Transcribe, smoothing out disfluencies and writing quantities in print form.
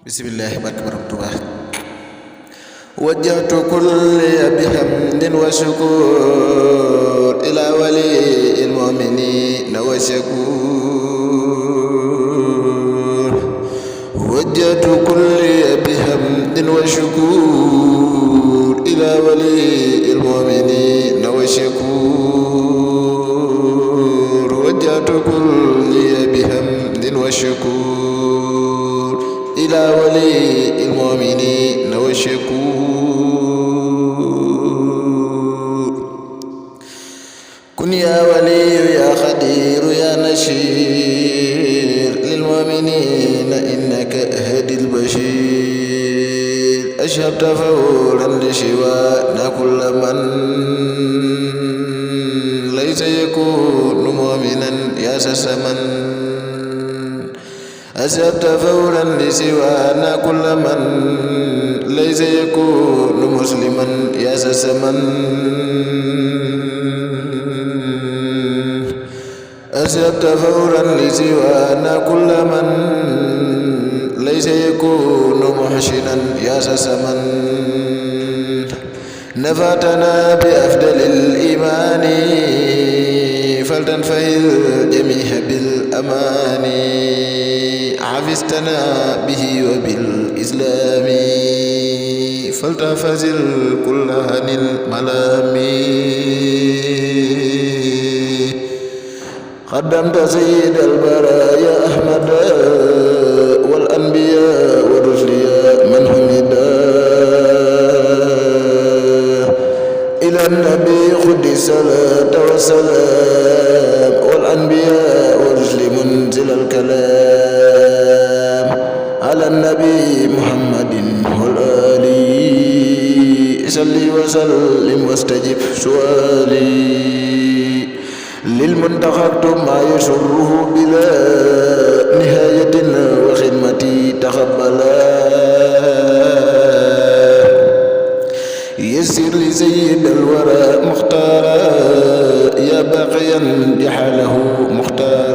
bismillaahi barke borom Tuubaa wajjahtu kulli bihamdin wa shukur ila waliyil mu'minina wa shakur wajjahtu kulli bihamdin wa shukur ila waliyil mu'minina wa shakur wajjahtu kulli bihamdin wa shukur إلى ولي المؤمنين والشكور كن يا ولي يا خدير يا نشير للمؤمنين إنك هدي البشير أشهبت فورا لشوانا كل من ليس يكون مؤمنا يا سسمن أسبت فورا لسوانا كل من ليس يكون مسلما يا سسمن أسبت فورا لسوانا كل من ليس يكون محسنا يا سسمن نفعتنا بأفضل الإيمان فلتنفعل الجميع بالأمان عفستنا به وبالإسلام فلتفزل كل عن الملام قدمت سيد البرايا أحمد والأنبياء والرسل من حمدا إلى النبي خذ الصلاة والسلام والأنبياء والرسل منزل الكلام على النبي محمد والآل صل وسلم واستجب سؤالي للمنتخب ما يسره بلا نهاية وخدمتي تقبلا يسر لي سيد الورى مختارا يا باقيا جحله مختارا